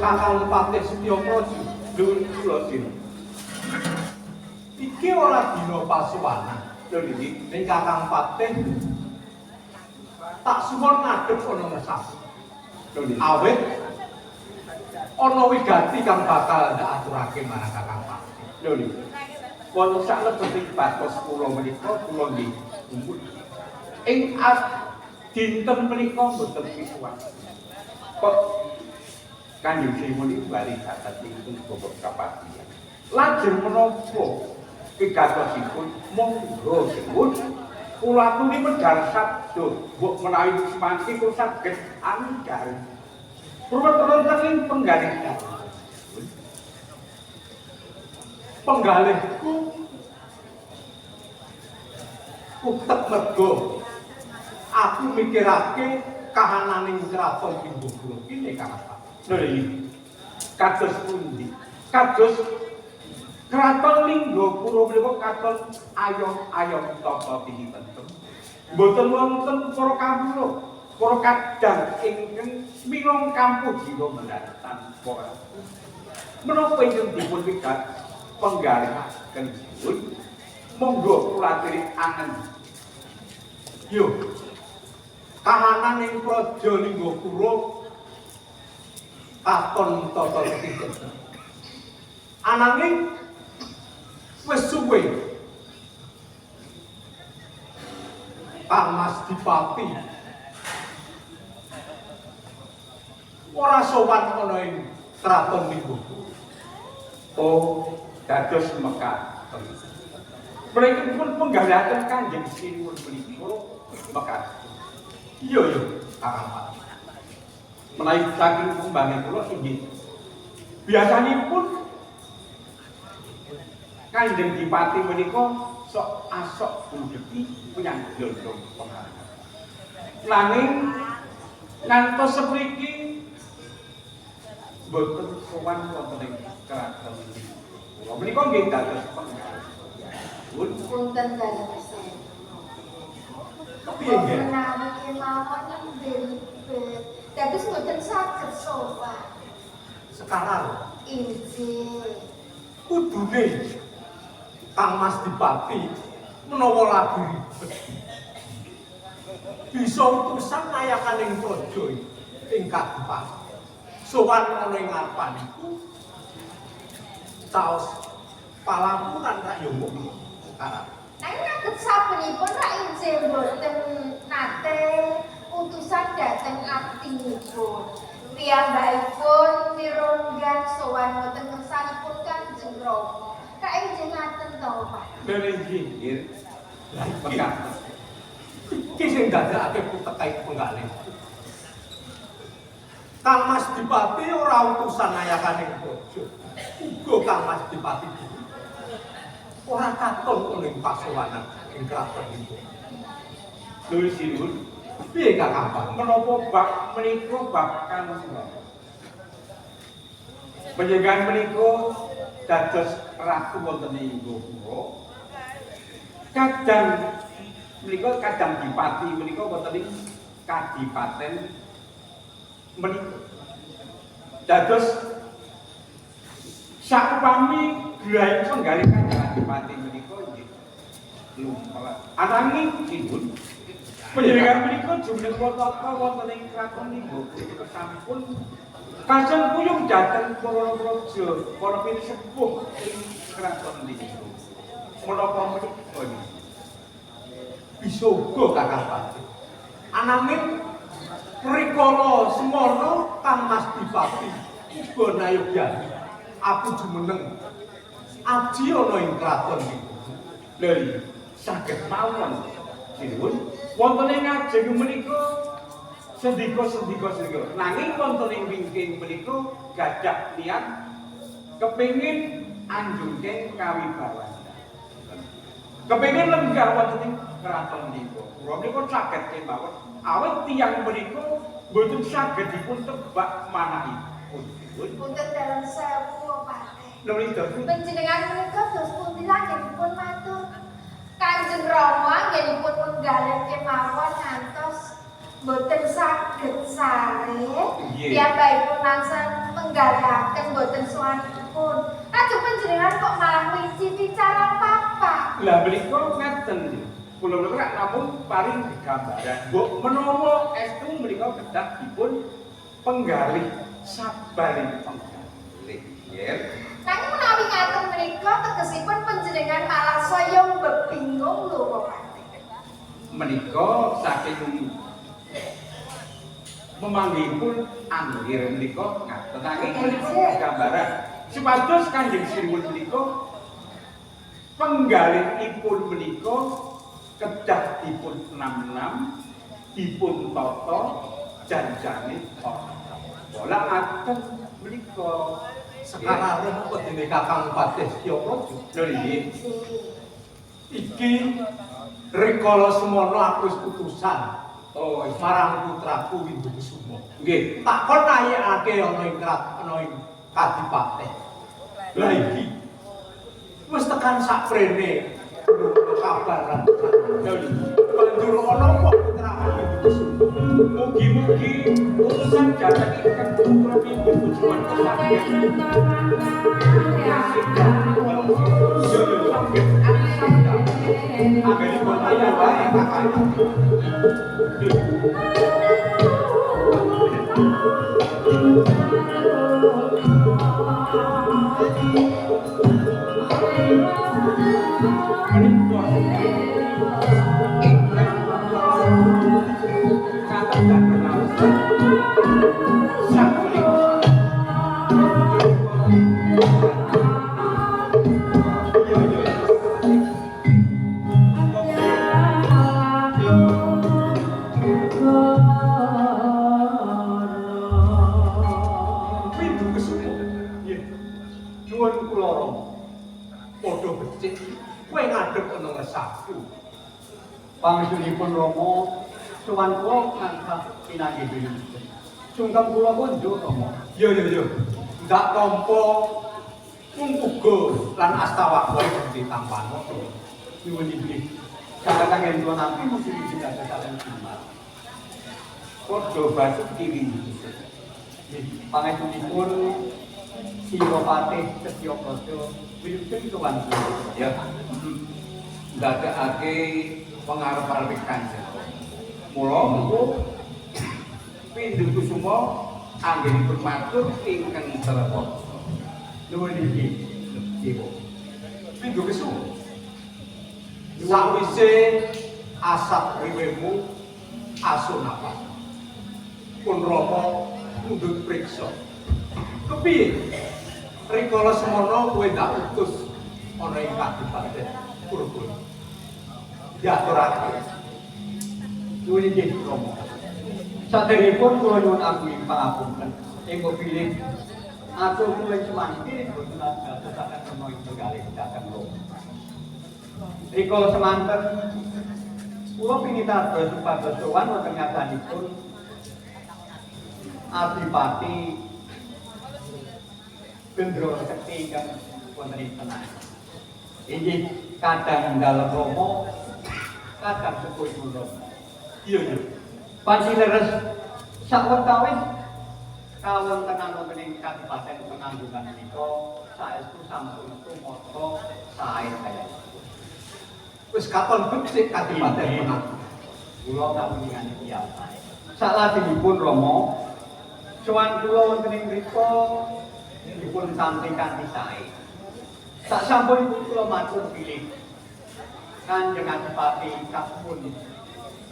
Kakang Patih Setya Praja Lho kula sini. Iki ora dina pasuwanan. Lho niki Ning Kakang Patih tak suwun ngadhep ana ngesah. Lho niki. Awit ana wigati kang bakal ndak aturake marang Kakang Patih. Lho niki. Wonten saklebeting batos kula menika kula nggih gumun. Ing dinten menika mboten pisuwan. Kok Kanjeng Sinuwun niku bali catet ing bobot kapatihan. Lajeng menapa pigatosipun monggo sinuwun kula aturi medhar sabda mbok menawi semangke kula saged anggar. Purwa wonten ing penggalih Penggalihku kutek mergo aku mikirake kahananing kraton Linggapura kene Kakang Patih. Lho iki kados pundi? Kados Kraton Linggapura menika katon ayom-ayom tata tini tentrem. Mboten wonten para kawula, para kadang ingkang minangka kampuh jiwa mendatang tanpa menapa ingkang dipun wigat penggalihaken sinuwun? Monggo kula aturi angen. Yo. Kahanan ing Praja Linggapura katon tata tertib. Ananging wis suwe Kang Mas Dipati ora sowan ana ing kraton Linggapura. Oh, dados mekaten. Menika pun penggalihaken Kanjeng Sinuwun menika mekaten. Iya yo, Kakang Patih. Menawi saking pembange kula inggih. Biasanipun Kanjeng Dipati menika sok asok budheki menyang glondong pengaruh. Nanging ngantos sepriki mboten sowan wonten ing kraton kula menika nggih dados penggalih. Punten dalem sen. Kepiye nggih? Menawi kemawon nembe ribet. Dados mboten saged sowan. Sekarang Injih. kudune Kang Mas Dipati menawa lagi ribet bisa utusan layakaning praja ing kadipaten. Sowan ana ing ngarepaniku caos palapuran rak yo mbok sekarang. Nanging ngaget sabenipun rak injih mboten nate utusan dhateng abdinipun. Piyambakipun mirunggan sowan wonten ngersanipun Kanjeng Rama. Rak injih ngaten to, Pak? Lha nggih, nggih. Lah iki Mekaten. iki sing ndadekake putek penggalih. Kang Mas Dipati ora utusan ayakaning praja. Uga Kang Mas Dipati dhewe ora katon ana ing pasowanan ing kraton iki. Lho sinuwun, Piye Kakang Patih? menapa bab menika bab kang panjenengan menika dados ratu wonten ing Linggapura. Kadang menika kadang dipati menika wonten ing kadipaten menika. Dados sakupami grahipun penggalih Kanjeng Adipati menika nggih lumrah. Ananging sinuwun panjenengan menika jumeneng tata wonten ing kraton Linggapura sampun kasengkuyung dhateng para praja, para pinisepuh ing kraton Linggapura. Menapa menika nggih? Bisa Bisa uga Kakang Patih. Ananging rikala semono Kang Mas Dipati uga nayogyani aku jumeneng aji ana ing kraton iki. Lha iya, saged mawon. Sinuwun, wonten ing ngajeng menika sendika-sendika sendika. Nanging wonten ing wingking menika gadah niat kepengin anjungking kawibawan. Kepengin lenggah wonten ing kraton menika. Kula menika saged kemawon awit tiyang menika mboten saged dipun tebak manahipun. Sinuwun. Punten dalem sewu, Patih. Lho menika Panjenengan menika dos pundi anggenipun matur? Kanjeng Rama anggenipun menggalih kemawon ngantos mboten saged sare. Nggih. Piyambakipun langsung menggalihaken mboten sowanipun. Lajeng panjenengan kok malah winci bicara papa. Lah menika ngaten. Kula menika rak namung paring gambaran. Mbok menawa estu menika kedah dipun penggalih sabaring penggalih. Nggih. Nanging menawi ngaten menika tegesipun panjenengan malah saya bebingung lho kok Patih. Menika saking memanggihipun anggir menika ngaten. Nanging menika gambaran supados Kanjeng Sinuwun menika penggalihipun menika kedah dipun nam-nam dipun tata janjane ana. Bola ngaten menika. Sekarang apa dene Kakang Patih Setyapraja? Lho nggih. Iki rikala semono aku wis utusan Oh, marang putraku Windukusuma. nggih. Tak kon nayekake ana ing ana ing kadipaten. Lah iki wis tekan saprene kabar lan Lho nggih. banjur ana apa putraku Windukusuma? Mugi-mugi utusan dhateng ingkang putra Windukusuma saged saged Anggenipun ayo wae Kakang. Menika ingkang katon dhateng sapunika. Iya iya. Windukusuma. Nggih. Nyuwun kula Rama. Padha becik kowe ngadhep ana ngesaku. Pangestunipun Rama, sowan kula tansah pinanggih. Sungkem kula konjuk Rama. Yo yo yo. Ndak tampa mung uga lan astawa kowe ditampano. Nyuwun inggih. Kakang kula nampi mugi-mugi dadosaken jimat. Padha basuki Windukusuma. Nggih, pangestunipun Sira Patih Setyapraja wilujeng sowan kula. Ya. Ndadekake pengarep-arepe Kanjeng. Mula mengko Windukusuma anggenipun matur ingkang telepon. Nuwun inggih. Dewa. Windukusuma. Sawise asap riwemu asun apa? Pun Rama mundhut priksa. Kepiye? Rikala semono kowe ndak utus ana ing kadipaten Purbaya. Diaturake. Nyuwun inggih Rama. Saderengipun kula nyuwun agung pangapunten. Ing bilih atur kula ing semangke boten dadosaken rema ing penggalih dhateng Rama. Rikala semanten kula pinitados supados sowan wonten ngasanipun Adipati Gendra Sekti ingkang wonten ing Tenan. Inggih kadang dalem Rama, kadang sepuhipun Rama. Iya iya. Panci leres sawetawis kawontenan wonten ing Kadipaten Penanggungan menika saestu sampun tumata sae kaya. Wis katon becik Kadipaten Penanggungan. Kula kawiningane piyambak. Salajengipun Rama, sowan kula wonten ing mriku dipun tampi kanthi sae. Sak sampunipun kula matur bilih Kanjeng Adipati kasupun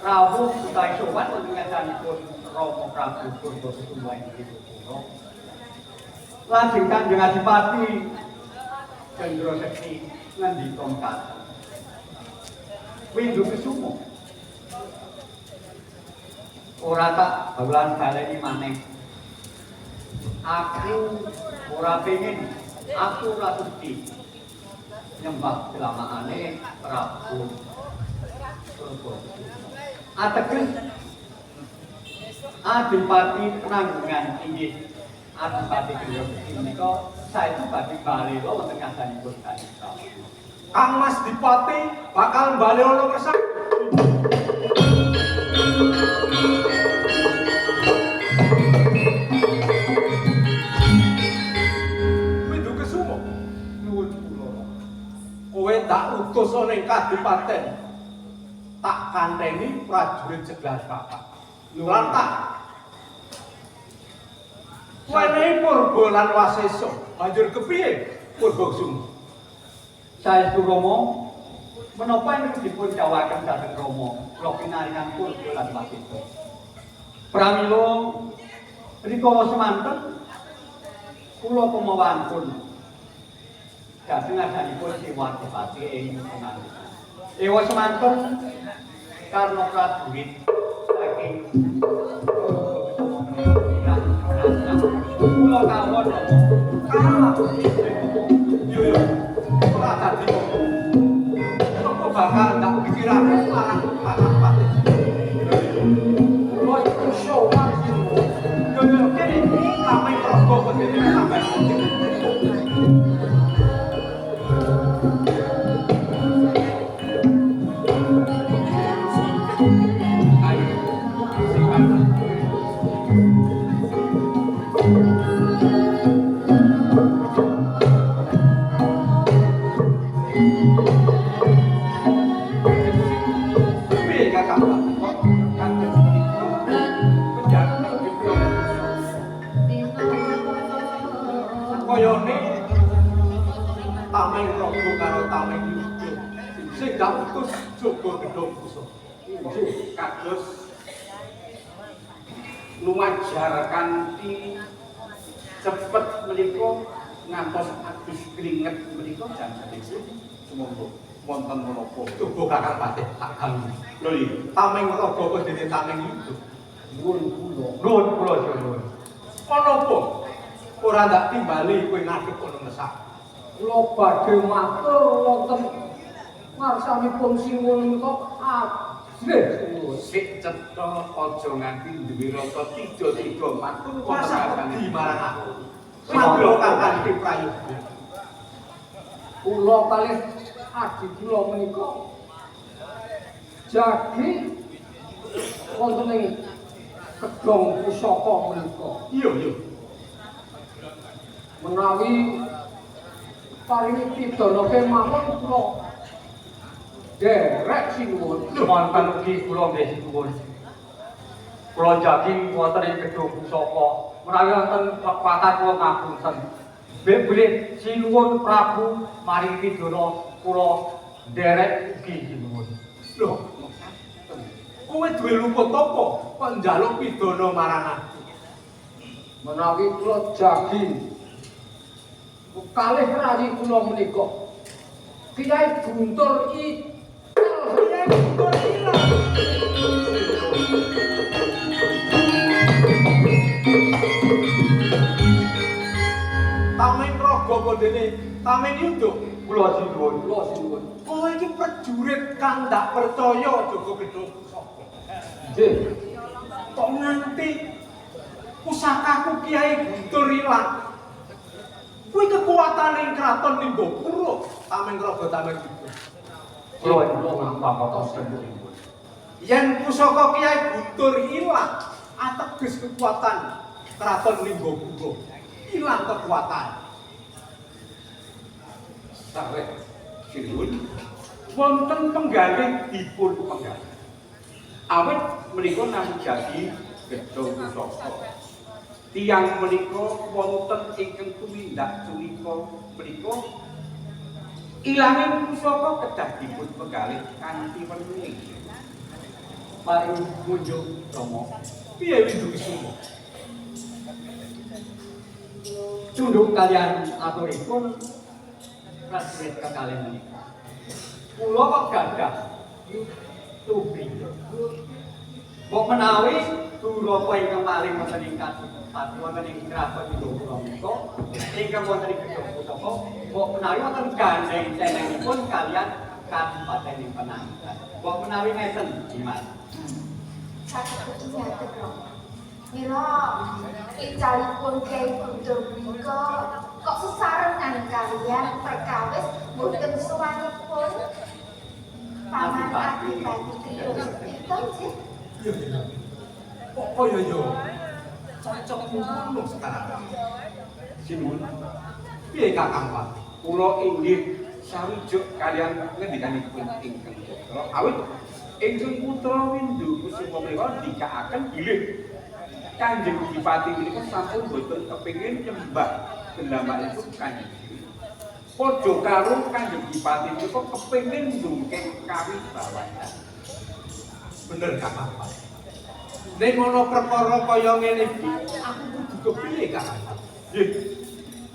rawuh utawi sowan wonten ngarsanipun Rama Prabu Purba Kusuma ing Tripura. Lajeng Kanjeng Adipati Cendra Sekti ngendika mekaten. Windu Kesuma ora tak bawalan baleni maneh. Aku ora pengin, aku ora sudi nyembah kelamaane Prabu Purba. Ateges Adipati Penanggungan inggih Adipati Cendra Sekti menika saestu badhe balela wonten ngarsanipun Kanjeng Prabu. Kang Mas Dipati bakal bali ana kersa. Windu Kesuma, Nuwun kula. Kowe tak utus ana ing kadipaten. Tak kanteni prajurit segelas papat. Lan tak wenehi Purba lan Wasesa. Banjur kepiye Purba Kesuma? Saestu Rama, menapa ingkang dipun dawuhaken dhateng Rama kula pinaringan Purba lan Wasesa. Pramila rikala semanten kula pemawantun dhateng ngarsanipun Siwa Adipati ing Penanggungan. Ewa semanten karna prajurit saking kula kawon Rama. Kalah. Yo yo. Ora dadi apa. Apa bakal ndak pikirane marang Kakang Patih. Kula iku sowan sinuwun. Yo yo kene tameng raga kedene sampeyan. Ayo sing pantes. Piye Kakang Patih? Kok kados niku penjara gedhong. Kayane tameng raga karo tameng yuda sing gak utus jaga gedhong pusaka. Inggih kados lumajar kanthi cepet menika ngantos adus keringet menika janjanipun sumangga wonten menapa. Coba Kakang Patih tak ganggu. Lho iya. Tameng raga apa dene tameng yuda? Nuwun kula. Nuwun kula sinuwun. Ana apa? Ora ndak timbali kowe ngadhep ana ngesak. Kula badhe matur wonten ngarsanipun sinuwun menika ajrih sinuwun. Sik cetha aja nganti duwe rasa tiga-tiga matur wonten Masa ngarsane. wedi marang aku. Madra kang kanthi prayoga. Kula kalih adi kula menika jagi wonten ing gedhong pusaka menika. Iya iya. Menawi paringi pidana kemawon kula derek sinuwun. Wonten ugi kula nggih sinuwun. Kula jagi wonten ing gedung pusaka. Menawi wonten kekuatan kula ngapunten. Bilih sinuwun Prabu maringi pidana kula derek ugi sinuwun. Lho, kowe duwe luput apa kok njaluk pidana marang aku? Menawi kula jagi kalih rayi kula menika Kiai Guntur Ical. Kiai Guntur ilang. Tameng raga apa dene tameng yuda? Kula sinuwun. Kula sinuwun. Kowe iki prajurit kang ndak percaya jaga gedhong pusaka. Nggih. Kok nganti pusakaku Kiai Guntur ilang? Kuwi kekuatan ing kraton Linggapura, tameng raga tameng yuda. Kula nyuwun pangapunten. Yen pusaka Kiai Guntur ilang, ateges kekuatan kraton Linggapura. Ilang kekuatan. Sareh sinuwun wonten penggalih dipun penggalih. Awit menika namung jadi gedhong pusaka. Tiyang menika wonten ingkang tumindak cuwika menika Ilanging pusaka kedah dipun pegalih kanthi wening. Paring munjuk Rama. Piye Windu Kusuma? Tunduk kalian aturipun prajurit kekalih menika. Kula kok gadah tubi. Mbok menawi duraka ingkang paling wonten ing kadipaten wonten ing kraton Inggapura menika ingkang wonten ing gedhong pusaka mbok menawi wonten gandeng cenengipun kalian kadipaten ing Penanggal. Mbok menawi ngeten Dimas. Saged ngaten Rama. Mila icalipun Kyai Guntur menika kok sesarengan kalian perkawis boten sowanipun Paman Adipati Kriya Sutirta nggih. Iya iya. Kok kaya yo cocok ngono sekarang. Sinuwun, Piye Kakang Pati? Kula inggih sarujuk kalian ngendikanipun ingkang putra. Awit ingkang putra Windu Kusuma menika ndikakaken bilih Kanjeng Dipati menika sampun boten kepengin nyembah gelambakipun Kanjeng Dewi. Padha karo Kanjeng Dipati menika kepengin ndungkeng kawibawan. Bener Kakang Pati. Ning ana perkara kaya ngene iki, aku kudu kepiye Kakang Pati? Nggih,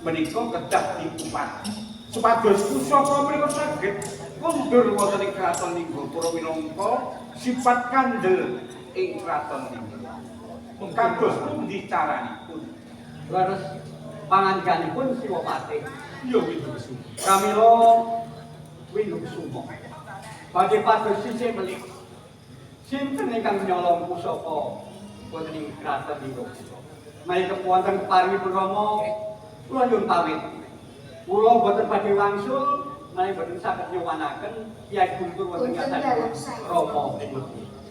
menika kedah diupati supados pusaka menika saged mundur wonten ing kraton Linggapura minangka sifat kandel ing kraton Lingga. Kados pundi caranipun? Leres pangandikanipun Siwapati. Iya Windu Kusuma. Pramila Windu Kusuma. Badhe pados sisih melik. Sinten ingkang nyolong pusaka wonten ing kraton Linggapura? Menawi wonten keparingipun Rama, kula nyuwun pamit. Kula boten badhe wangsul menawi boten saged nyowanaken Kyai Guntur wonten Boten ngarsanipun dalem saya. Rama.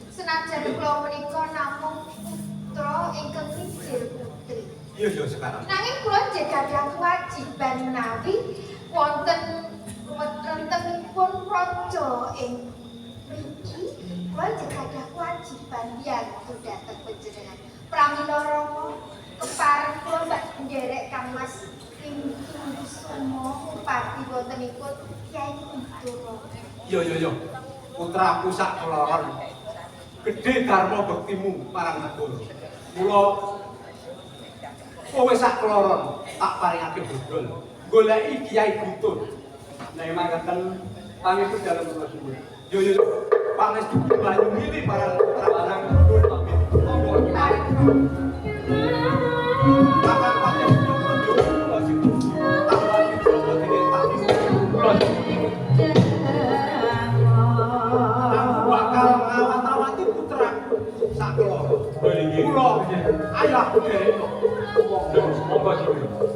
Senajan kula menika namung putra ingkang mijil putri. Iya iya sekarang. Nanging kula nggih gadah kewajiban menawi wonten rentengipun raja ing mriki, kula nggih gadah kewajiban biyantu dhateng panjenengan. Pramila Rama kepareng kula mbak nderek Kang Mas Windu Kusuma upati wontenipun Kyai Guntur. Iya iya iya. Putraku sak keloron. Gedhe dharma bektimu marang negara. Mula kowe sak keloron tak paringake bodol. Goleki Kyai Guntur. Nek mangkaten pangestu dalem kula suwun. Yo yo yo. Pangestu banyu mili marang putra Barang nyuwun pamit. Monggo. Paring Rama. Kakang Pati kula sing tak wani jaba dene tak Kula suwun. Aku bakal ngawat-awati putraku sak keloron. Mula ayo aku derekno. Monggo sinuwun.